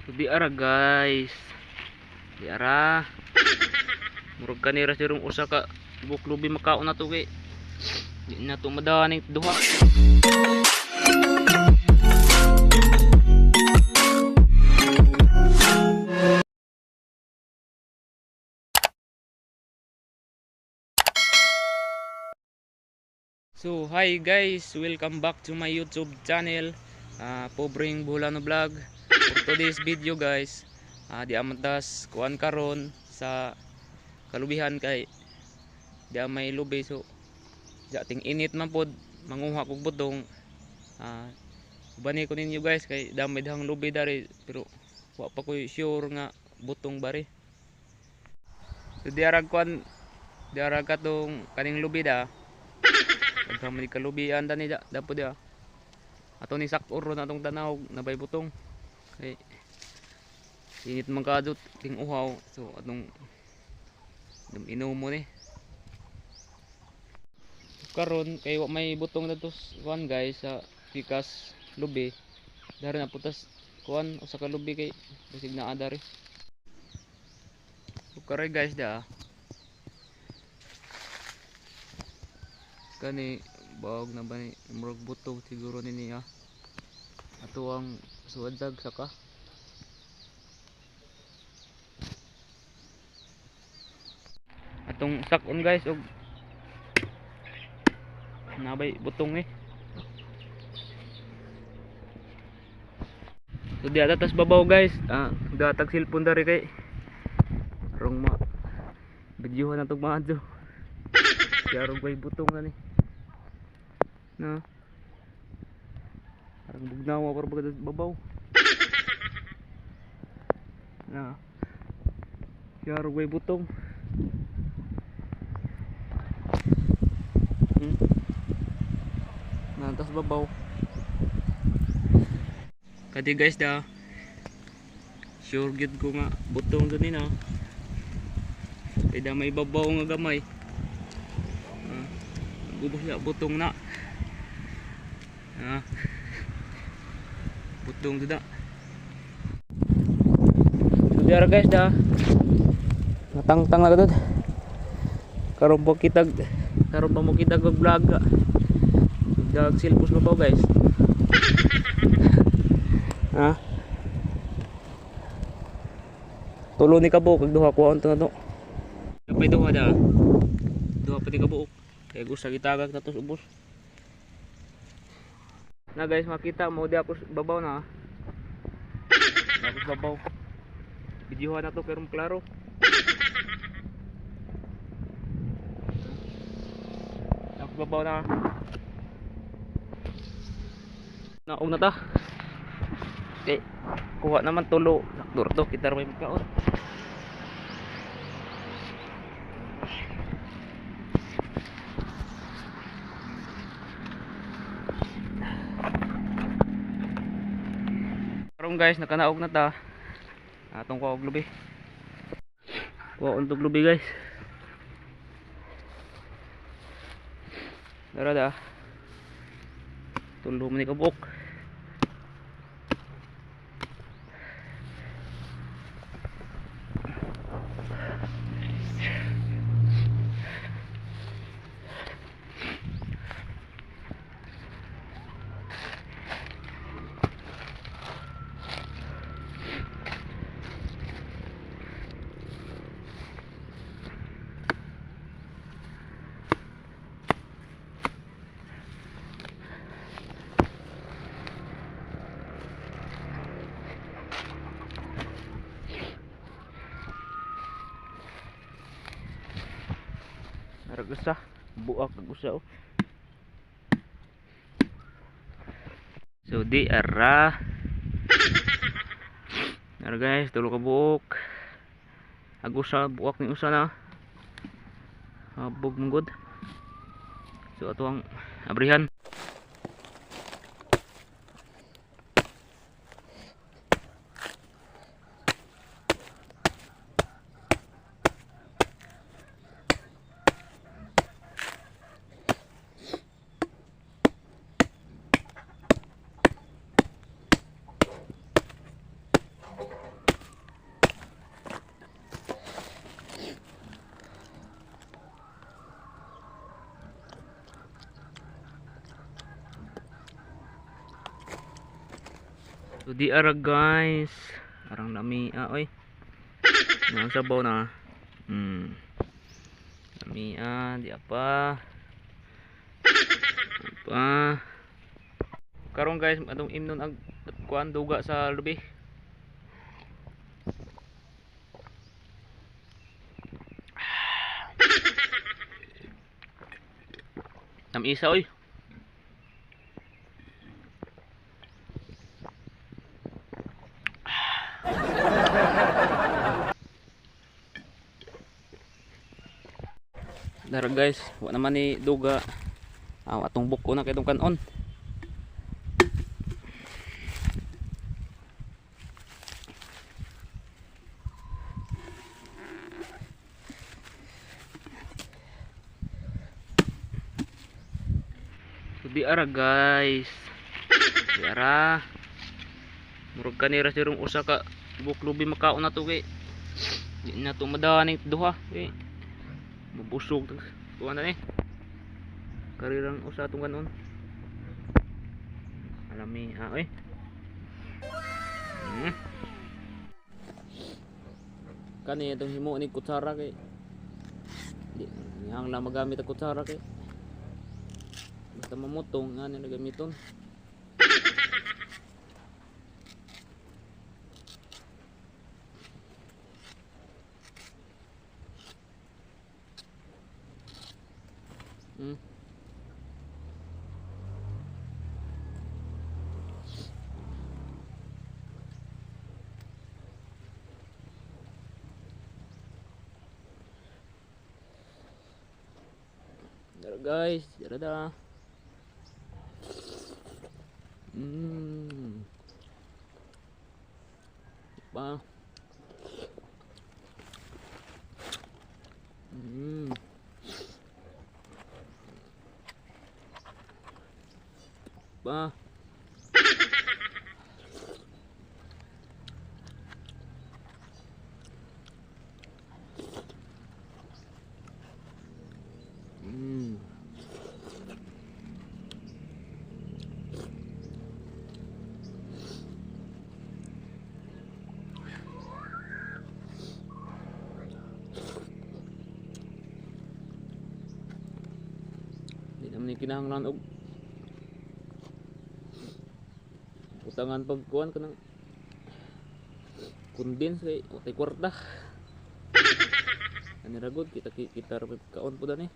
So, di ara guys. Di ara. Murag kanira sirong usa ka buklubi makaon na to kay di na to madaning duha. So hi guys, welcome back to my YouTube channel, Pobreng Boholano Vlog. For today's video guys, di amantas kuan karon sa kalubihan kay di may lubi, so di ating init man pod manguha kog butong. Ubani ko ninyo guys kay damay dahang lubi dari, pero wa pa koy sure nga butong bari. So di arag kuan, di arag katong kaning lubi da. Pagka man kalubian dani da, dapo dia. Ato ni sakor na atong tanaw nabay butong. Kay init man kadot ting uhaw, so atong inom mo ni. Karon kay wa may butong dadto kuan guys sa pikas lubi. Dari na putas kuan usa ka lubi kay basig naa dari. So karon guys da. Kani baog na ba ni murag butong siguro ni niya. Ato ang suwadag saka. Atong sakon guys og nabay butong eh. So di ata tas babaw guys. Gatag cellphone dari kay arong ma videohan na tog maadyo. Yarong bay butong na ni. Na. Parang bugnawa para baga babaw. Na. Yarong bay butong. Na tas babaw. Kadi guys da. Sure gyud ko nga butong dun ni na. Kay da may babaw nga gamay. Gubos ya butong na. Butong da. So diara guys da. Natangtang na kadud. Karon po kitag, karon pa mo kitag og vlog. Dag silpos babaw guys. Ha? Tulo ni kabuok kag duha kuhaon to na to. Kapay duha da. Duha pa ni kabuok. Kay gusto gitagak na to ubos. Na guys, makita mo di ako babaw na. Ako babaw. Videohan na to pero klaro. Ako babaw na. Naog na ta. Okay. Kuha naman tulo. Sakto to kita ra may magkaon. Karon guys, nakanaog na ta. Atong kuha og lubi. Kuha og lubi guys. Dara da. Tulo man ni kabuok. Usa buak ag usa oh. So di ara. Ara guys, tulo ka buok. Ag usa buak ni usa na. Habog mong good. So ato ang abrihan. So di ara guys. Arang lami ah oy. Nang sabaw na. Lami ah, di apa. Pa. Karon guys, atong imnon ang kuan duga sa lubi. Tamisa oy. Dara guys, wa naman ni duga. Atong buko na kay itong kanon. So, di ara guys. Di ara. Murag kanira sirong usa ka buklubi makaon na to kay. Di na to madaning duha kay. Mabusog tuwa na ni. Karirang usa tong kanon. Alami ah oy. Kani itong himo ni kutsara kay. Di ang lang magamit ang kutsara kay. Basta mamutong nga nila gamiton. Dara guys, dara da. Pa. Pa. Di naman ni kinahanglan og utangan pagkuan kanang condense kay utay kwarta. Ani ra gud kita kita ra kaon pud ani.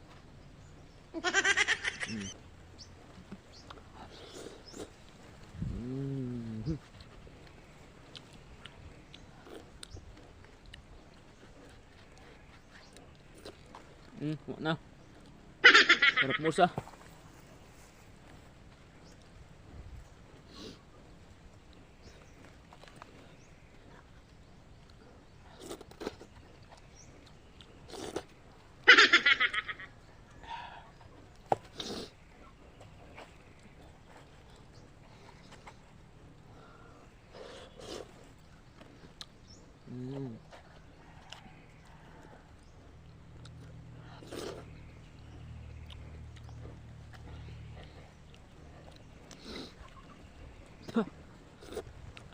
Wa na. Sarap mo sa.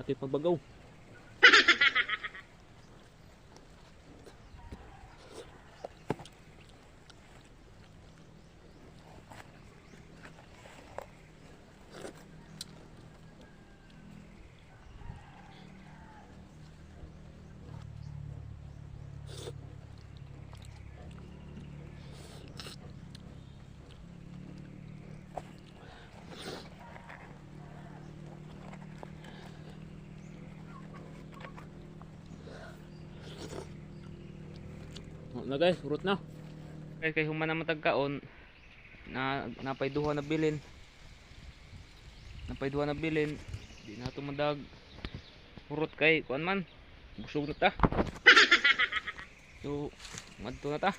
Ato'y pagbagaw. Na guys, urot na. Kay kay human na matagkaon na napay duha na bilin. Napay duha na bilin, di na tumadag urot kay kuan man. Busog na ta. So, ngadto na ta.